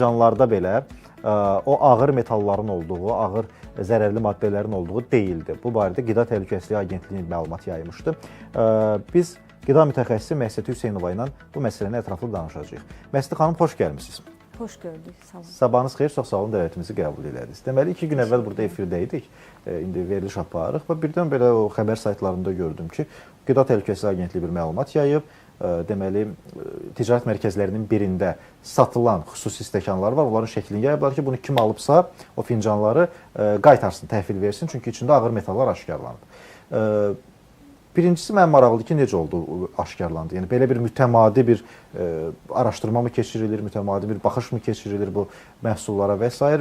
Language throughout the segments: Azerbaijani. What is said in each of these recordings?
Fincanlarda belə o ağır metalların olduğu, ağır zərərli maddələrin olduğu deyildi. Bu barədə Qida Təhlükəsizliyi Agentliyi məlumat yaymışdı. Biz qida mütəxəssisi Məhsəti Hüseynova ilə bu məsələni ətraflı danışacağıq. Məhsəti xanım, xoş gəlmisiniz. Xoş gördük. Sağ olun. Sabahınız xeyir, çox sağ olun, dəvətimizi qəbul elədiniz. Deməli, 2 gün əvvəl burada efirdə idik. İndi veriliş aparırıq və birdən belə o xəbər saytlarında gördüm ki, Qida Təhlükəsizliyi Agentliyi bir məlumat yayıb. Deməli, ticarət mərkəzlərinin birində satılan xüsusi stəkanlar var. Onların şəklini yayıblar ki, bunu kim alıbsa o fincanları qaytarsın, təhvil versin. Çünki içində ağır metallar aşkarlanıb. Birincisi mənə maraqlıdır ki, necə oldu, aşkarlandı? Yəni belə bir mütəmadi bir araşdırma mı keçirilir, mütəmadi bir baxış mı keçirilir bu məhsullara və s.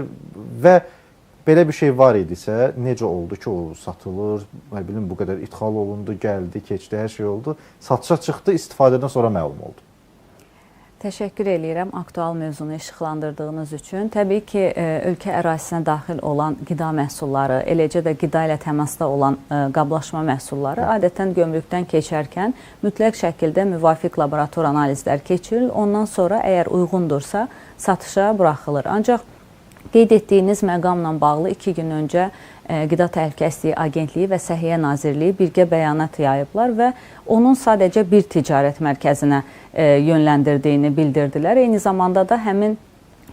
və belə bir şey var idisə, necə oldu ki, o satılır, nə bilim, bu qədər idxal olundu, gəldi, keçdi, hər şey oldu. Satışa çıxdı, istifadədən sonra məlum oldu. Təşəkkür eləyirəm aktual mövzunu işıqlandırdığınız üçün. Təbii ki, ölkə ərazisinə daxil olan qida məhsulları, eləcə də qida ilə təmasda olan qablaşma məhsulları adətən gömrükdən keçərkən mütləq şəkildə müvafiq laborator analizlər keçirilir. Ondan sonra əgər uyğundursa, satışa buraxılır. Ancaq qeyd etdiyiniz məqamla bağlı 2 gün öncə Qida Təhlükəsizliyi Agentliyi və Səhiyyə Nazirliyi birgə bəyanat yayıblar və onun sadəcə bir ticarət mərkəzinə yönləndirdiyini bildirdilər. Eyni zamanda da həmin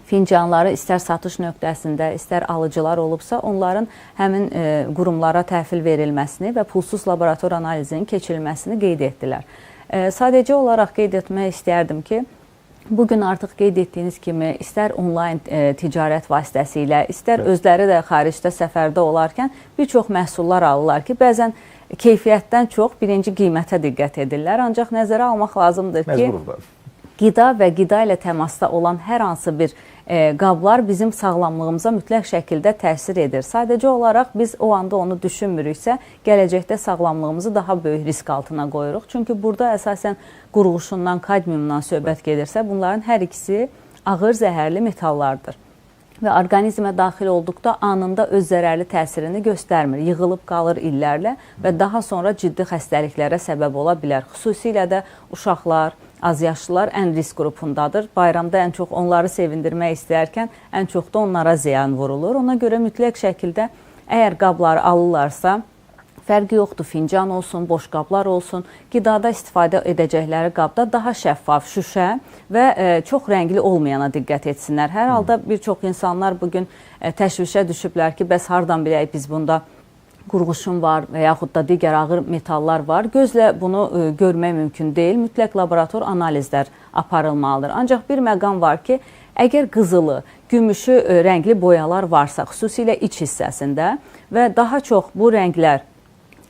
fincanları istər satış nöqtəsində, istər alıcılar olubsa, onların həmin qurumlara təhvil verilməsini və pulsuz laborator analizinin keçirilməsini qeyd etdilər. Sadəcə olaraq qeyd etmək istərdim ki, bugün artıq qeyd etdiyiniz kimi istər onlayn ticarət vasitəsilə, istər özləri də xaricdə səfərdə olarkən bir çox məhsullar alırlar ki, bəzən keyfiyyətdən çox birinci qiymətə diqqət edirlər. Ancaq nəzərə almaq lazımdır ki, qida və qida ilə təmasda olan hər hansı bir qablar bizim sağlamlığımıza mütləq şəkildə təsir edir. Sadəcə olaraq biz o anda onu düşünmürüksə, gələcəkdə sağlamlığımızı daha böyük risk altına qoyuruq. Çünki burada əsasən qurğuşundan, kadmiumdan söhbət gedirsə, bunların hər ikisi ağır zəhərli metallardır. Və orqanizmə daxil olduqda anında öz zərərli təsirini göstərmir, yığılıb qalır illərlə və daha sonra ciddi xəstəliklərə səbəb ola bilər. Xüsusilə də uşaqlar, azyaşlılar ən risk qrupundadır. Bayramda ən çox onları sevindirmək istəyərkən ən çox da onlara ziyan vurulur. Ona görə mütləq şəkildə əgər qabları alırlarsa, fərqi yoxdur, fincan olsun, boş qablar olsun, qidada istifadə edəcəkləri qabda daha şəffaf şüşə və çox rəngli olmayana diqqət etsinlər. Hər halda bir çox insanlar bugün təşvişə düşüblər ki, bəs hardan bilək biz bunda qurğuşun var və yaxud da digər ağır metallar var. Gözlə bunu görmək mümkün deyil. Mütləq laborator analizlər aparılmalıdır. Ancaq bir məqam var ki, əgər qızılı, gümüşü rəngli boyalar varsa, xüsusilə iç hissəsində və daha çox bu rənglər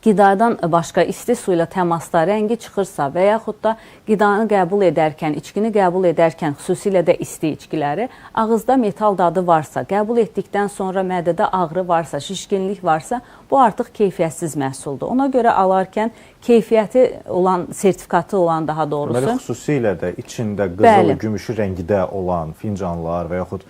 qidadan başqa isti su ilə təmasda rəngi çıxırsa və yaxud da qidanı qəbul edərkən, içkini qəbul edərkən, xüsusilə də isti içkiləri, ağızda metal dadı varsa, qəbul etdikdən sonra mədədə ağrı varsa, şişkinlik varsa, bu artıq keyfiyyətsiz məhsuldur. Ona görə alarkən keyfiyyəti olan, sertifikatı olan daha doğrusu. Deməli, xüsusilə də içində qızılı, gümüşü rəngdə olan fincanlar və yaxud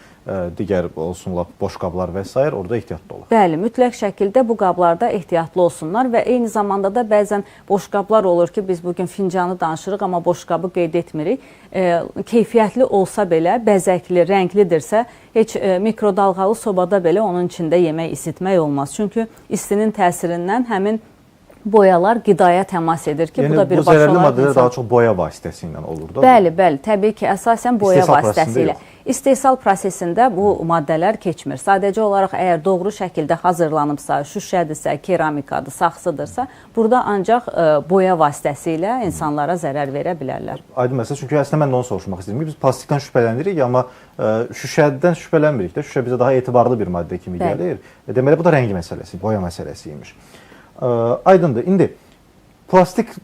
digər olsun lap boş qablar və s. orada ehtiyatlı olaq. Bəli, mütləq şəkildə bu qablarda ehtiyatlı olsunlar və eyni zamanda da bəzən boş qablar olur ki, biz bugün fincanı danışırıq, amma boş qabı qeyd etmirik. Keyfiyyətli olsa belə, bəzəkli, rənglidirsə, heç mikrodalğalı sobada belə onun içində yemək isitmək olmaz. Çünki istinin təsirindən həmin boyalar qidaya təmas edir ki, yəni, bu da bir bu zərərli maddələr daha çox boya vasitəsi ilə olur da? Bəli, bəli, təbii ki, əsasən boya vasitəsilə. İstehsal prosesində bu maddələr keçmir. Sadəcə olaraq əgər doğru şəkildə hazırlanıbsa, şüşədirsə, keramikadır, saxsıdırsa, burada ancaq boya vasitəsilə insanlara zərər verə bilərlər. Aydın məsələ, çünki əslində mən də onu soruşmaq istəyirəm ki, biz plastikdən şübhələnirik, amma şüşədən şübhələnmirik də. Şüşə bizə daha etibarlı bir maddə kimi gəlir. Deməli, bu da rəng məsələsi, boya məsələsi imiş. Aydındır. İndi plastik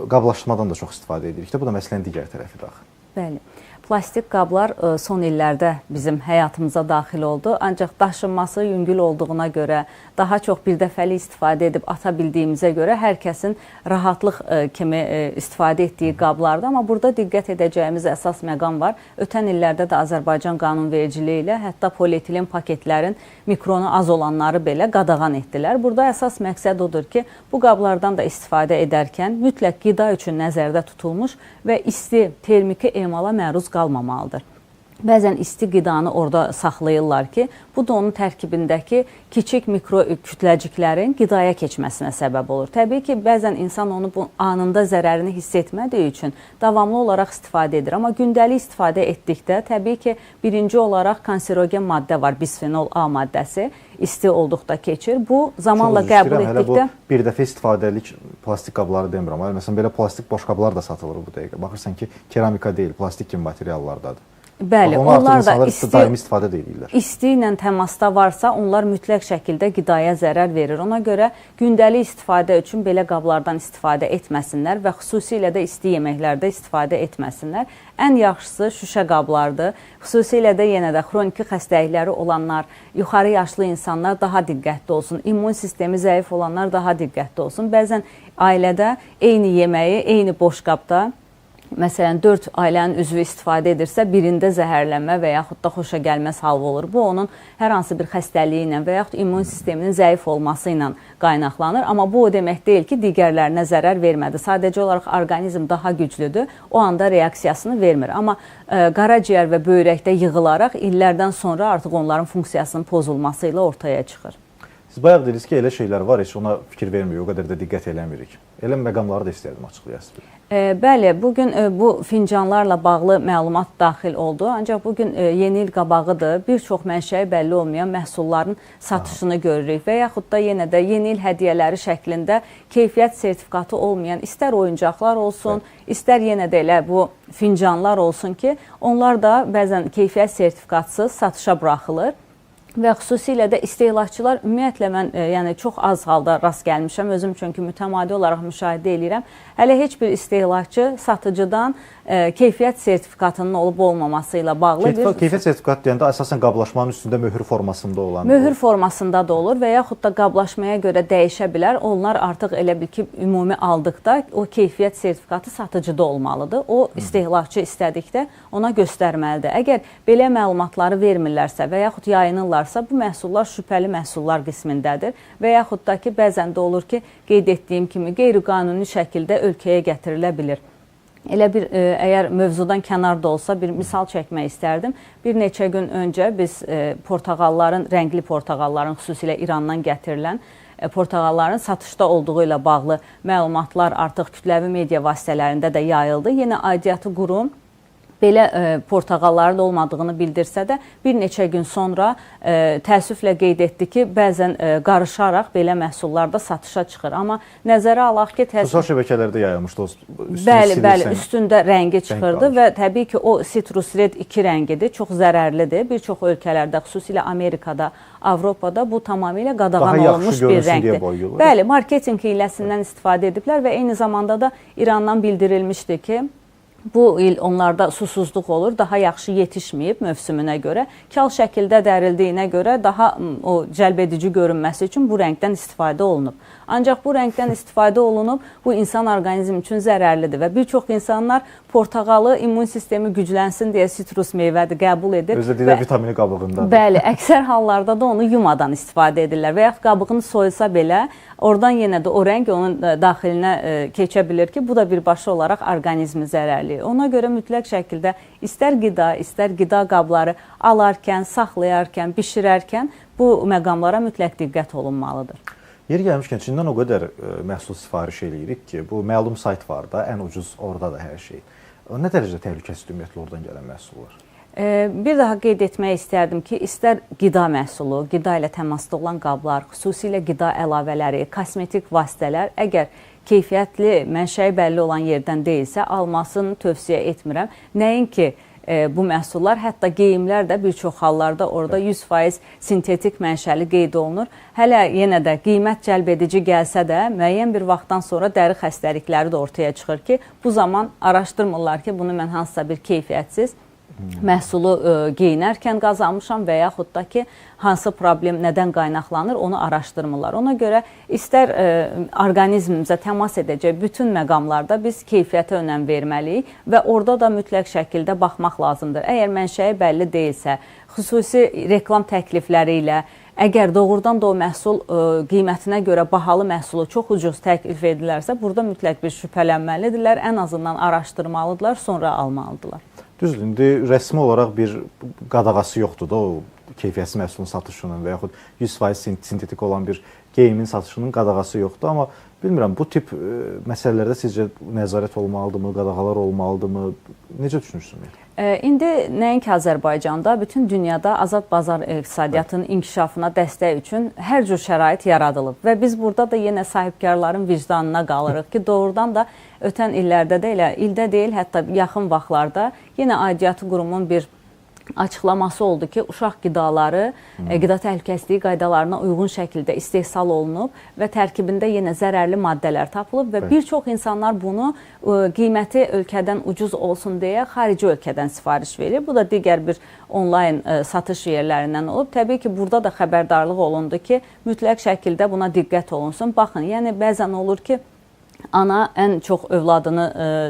qablaşmadan da çox istifadə edirik də. Bu da məsələnin digər tərəfidir axı. Bəli. Plastik qablar son illərdə bizim həyatımıza daxil oldu. Ancaq daşınması yüngül olduğuna görə, daha çox bir dəfəlik istifadə edib ata bildiyimizə görə hər kəsin rahatlıq kimi istifadə etdiyi qablardır. Amma burada diqqət edəcəyimiz əsas məqam var. Ötən illərdə də Azərbaycan qanunvericiliyi ilə hətta polietilen paketlərin mikronu az olanları belə qadağan etdilər. Burada əsas məqsəd odur ki, bu qablardan da istifadə edərkən mütləq qida üçün nəzərdə tutulmuş və isti termiki emala məruz qalmamalıdır. Bəzən isti qidanı orada saxlayırlar ki, bu da onun tərkibindəki kiçik mikro kütləciklərin qidaya keçməsinə səbəb olur. Təbii ki, bəzən insan onu bu anında zərərini hiss etmədiyi üçün davamlı olaraq istifadə edir. Amma gündəlik istifadə etdikdə təbii ki, birinci olaraq kanserogen maddə var, bisfenol A maddəsi isti olduqda keçir. Bu zamanla qəbul etdikdə bu bir dəfə istifadəlik plastik qabları demirəm. Məsələn, belə plastik boş qablar da satılır bu dəqiqə. Baxırsan ki, keramika deyil, plastik kimi materiallardadır. Bəli, onlar da isti, daimi istifadə də edirlər. İsti ilə təmasda varsa, onlar mütləq şəkildə qidaya zərər verir. Ona görə gündəlik istifadə üçün belə qablardan istifadə etməsinlər və xüsusilə də isti yeməklərdə istifadə etməsinlər. Ən yaxşısı şüşə qablardır. Xüsusilə də yenə də xroniki xəstəlikləri olanlar, yuxarı yaşlı insanlar daha diqqətli olsun. İmmun sistemi zəif olanlar daha diqqətli olsun. Bəzən ailədə eyni yeməyi, eyni boş qabda, məsələn, 4 ailənin üzvü istifadə edirsə, birində zəhərlənmə və yaxud da xoşa gəlməz hal olur. Bu, onun hər hansı bir xəstəliyi ilə və yaxud immun sisteminin zəif olması ilə qaynaqlanır. Amma bu o demək deyil ki, digərlərinə zərər vermədi. Sadəcə olaraq orqanizm daha güclüdür, o anda reaksiyasını vermir. Amma qaraciyər və böyrəkdə yığılaraq illərdən sonra artıq onların funksiyasının pozulması ilə ortaya çıxır. Siz bayaq dediniz ki, elə şeylər var, heç ona fikir vermirik, o qədər də diqqət eləmirik. Elə məqamları da istərdim açıqlayasınız. Bəli, bugün bu fincanlarla bağlı məlumat daxil oldu. Ancaq bugün yeni il qabağıdır. Bir çox mənşəyi bəlli olmayan məhsulların satışını görürük və yaxud da yenə də yeni il hədiyyələri şəklində keyfiyyət sertifikatı olmayan istər oyuncaqlar olsun, istər yenə də elə bu fincanlar olsun ki, onlar da bəzən keyfiyyət sertifikatsız satışa buraxılır. Və xüsusilə də istehlakçılar ümumiyyətlə mən yəni çox az halda rast gəlmişəm özüm, çünki mütəmadi olaraq müşahidə eləyirəm. Hələ heç bir istehlakçı satıcıdan keyfiyyət sertifikatının olub olmaması ilə bağlı bir keyfiyyət sertifikatı deyəndə əsasən qablaşmanın üstündə möhür formasında olan möhür formasında da olur və yaxud da qablaşmaya görə dəyişə bilər. Onlar artıq elə bil ki, ümumi aldıqda o keyfiyyət sertifikatı satıcıda olmalıdır. O istehlakçı istədikdə ona göstərməlidir. Əgər belə məlumatları vermirlərsə və yaxud yayınırlarsa, bu məhsullar şübhəli məhsullar qismindədir və yaxud da ki, bəzən də olur ki, qeyd etdiyim kimi qeyri-qanuni şəkildə ölkəyə gətirilə bilir. Elə bir, əgər mövzudan kənarda olsa bir misal çəkmək istərdim. Bir neçə gün öncə biz portağalların, rəngli portağalların, xüsusilə İrandan gətirilən portağalların satışda olduğu ilə bağlı məlumatlar artıq kütləvi media vasitələrində də yayıldı. Yenə aidiyyatı qurum belə portağalların olmadığını bildirsə də bir neçə gün sonra təəssüflə qeyd etdi ki, bəzən qarışaraq belə məhsullar da satışa çıxır. Amma nəzərə alaq ki, sosial şəbəkələrdə yayılmışdı o. Bəli, bəli, üstündə rəngi çıxırdı və təbii ki, o Citrus Red 2 rəngidir, çox zərərlidir. Bir çox ölkələrdə, xüsusilə Amerikada, Avropada bu tamamilə qadağan olunmuş bir rəngdir. Bəli, marketinq hiyləsindən istifadə ediblər və eyni zamanda da İrandan bildirilmişdi ki, bu il onlarda susuzluq olur, daha yaxşı yetişməyib mövsümünə görə. Kal şəkildə dərildiyinə görə daha o cəlbedici görünməsi üçün bu rəngdən istifadə olunub. Ancaq bu rəngdən istifadə olunub, bu insan orqanizmi üçün zərərlidir və bir çox insanlar portağalı immun sistemi güclənsin deyə sitrus meyvədir qəbul edir. Özü də vitamini qabığındadır. Bəli, əksər hallarda da onu yumadan istifadə edirlər və yaxud qabığını soyulsa belə, oradan yenə də o rəng onun daxilinə keçə bilir ki, bu da birbaşa olaraq orqanizmi zərərli. Ona görə mütləq şəkildə istər qida, istər qida qabları alarkən, saxlayarkən, bişirərkən bu məqamlara mütləq diqqət olunmalıdır. Yeri gəlmişkən, Çindən o qədər məhsul sifariş eləyirik ki, bu məlum sayt var da, ən ucuz orada da hər şey. Nə dərəcədə təhlükəsizdir ümumiyyətlə oradan gələn məhsullar? Bir daha qeyd etmək istərdim ki, istər qida məhsulu, qida ilə təmasda olan qablar, xüsusilə qida əlavələri, kosmetik vasitələr, əgər keyfiyyətli, mənşəyi bəlli olan yerdən deyilsə, almasını tövsiyə etmirəm. Nəinki bu məhsullar, hətta geyimlər də bir çox hallarda orada 100% sintetik mənşəli qeyd olunur. Hələ yenə də qiymət cəlb edici gəlsə də, müəyyən bir vaxtdan sonra dəri xəstəlikləri də ortaya çıxır ki, bu zaman araşdırmırlar ki, bunu mən hansısa bir keyfiyyətsiz məhsulu geyinərkən qazanmışam və yaxud da ki, hansı problem nədən qaynaqlanır, onu araşdırmırlar. Ona görə istər orqanizmimizə təmas edəcək bütün məqamlarda biz keyfiyyətə önəm verməliyik və orada da mütləq şəkildə baxmaq lazımdır. Əgər mənşəyi bəlli deyilsə, xüsusi reklam təklifləri ilə, əgər doğrudan da o məhsul qiymətinə görə bahalı məhsulu çox ucuz təklif edilərsə, burada mütləq bir şübhələnməlidirlər, ən azından araşdırmalıdırlar, sonra almalıdırlar. Düzdür, indi rəsmi olaraq bir qadağası yoxdur da o keyfiyyətsiz məhsulun satışının və yaxud 100% sintetik olan bir geyimin satışının qadağası yoxdur, amma bilmirəm, bu tip məsələlərdə sizcə nəzarət olmalıdırmı, qadağalar olmalıdırmı? Necə düşünürsünüz? İndi nəinki Azərbaycanda, bütün dünyada azad bazar iqtisadiyyatının inkişafına dəstək üçün hər cür şərait yaradılıb və biz burada da yenə sahibkarların vicdanına qalırıq ki, doğrudan da ötən illərdə də elə ildə deyil, hətta yaxın vaxtlarda yenə aidiyyatı qurumun bir açıqlaması oldu ki, uşaq qidaları qida təhlükəsizliyi qaydalarına uyğun şəkildə istehsal olunub və tərkibində yenə zərərli maddələr tapılıb və bir çox insanlar bunu qiyməti ölkədən ucuz olsun deyə xarici ölkədən sifariş verir. Bu da digər bir onlayn satış yerlərindən olub. Təbii ki, burada da xəbərdarlıq olundu ki, mütləq şəkildə buna diqqət olunsun. Baxın, yəni bəzən olur ki, ana ən çox övladını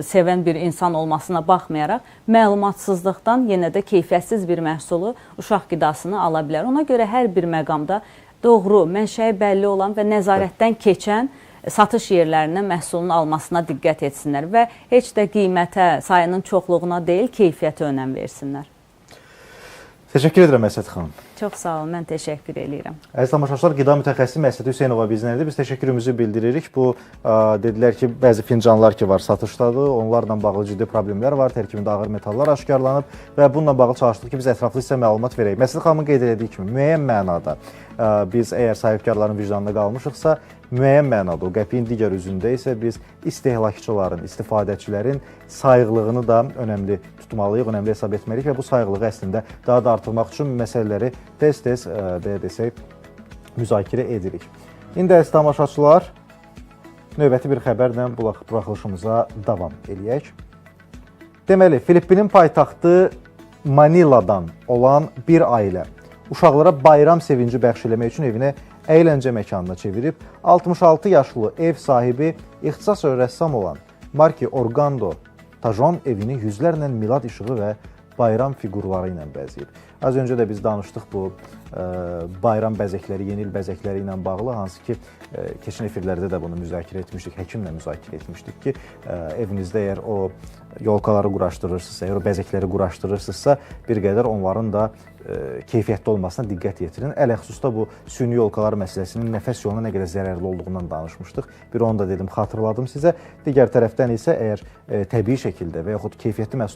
sevən bir insan olmasına baxmayaraq, məlumatsızlıqdan yenə də keyfiyyətsiz bir məhsulu, uşaq qidasını ala bilər. Ona görə hər bir məqamda doğru, mənşəyi bəlli olan və nəzarətdən keçən satış yerlərindən məhsulun almasına diqqət etsinlər və heç də qiymətə, sayının çoxluğuna deyil, keyfiyyətə önəm versinlər. Təşəkkür edirəm Məhsəti xanım. Çox sağ olun, mən təşəkkür eləyirəm. Əziz tamaşaçılar, qida mütəxəssisi Məhsəti Hüseynova bizlə idi. Biz təşəkkürümüzü bildiririk. Bu, dedilər ki, bəzi fincanlar ki var satışdadır, onlarla bağlı ciddi problemlər var, tərkibində ağır metallar aşkarlanıb və bununla bağlı çalışdıq ki, biz ətraflı sizə məlumat verək. Məhsəti xanımın qeyd elədiyi kimi, müəyyən mənada biz əgər sahibkarların vicdanında qalmışıqsa, müəyyən mənada o qəpiyin digər üzündə isə biz istehlakçıların, istifadəçilərin sayıqlığını da önəmli tutmalıyıq, önəmli hesab etməliyik və bu sayıqlığı əslində daha da artırmaq üçün məsələləri tez-tez, belə desək, müzakirə edirik. İndi əziz tamaşaçılar, növbəti bir xəbərlə buraxılışımıza davam eləyək. Deməli, Filippinin paytaxtı Maniladan olan bir ailə uşaqlara bayram sevinci bəxş eləmək üçün evinə əyləncə məkanına çevirib. 66 yaşlı ev sahibi, ixtisas rəssam olan Marki Orgando Tajon evini yüzlərlə milad işığı və bayram fiqurları ilə bəzəyib. Az öncə də biz danışdıq bu bayram bəzəkləri, yeni il bəzəkləri ilə bağlı, hansı ki, keçən efirlərdə də bunu müzakirə etmişdik, həkimlə müzakirə etmişdik ki, evinizdə əgər o yolkaları quraşdırırsınızsa, əgər o bəzəkləri quraşdırırsınızsa, bir qədər onların da keyfiyyətli olmasına diqqət yetirin. Ələxüsusda bu süni yolkalar məsələsinin nəfəs yoluna nə qədər zərərli olduğundan danışmışdıq. Bir onu da dedim, xatırladım sizə. Digər tərəfdən isə əgər təbii şəkildə və yaxud keyfiyyətli məhsul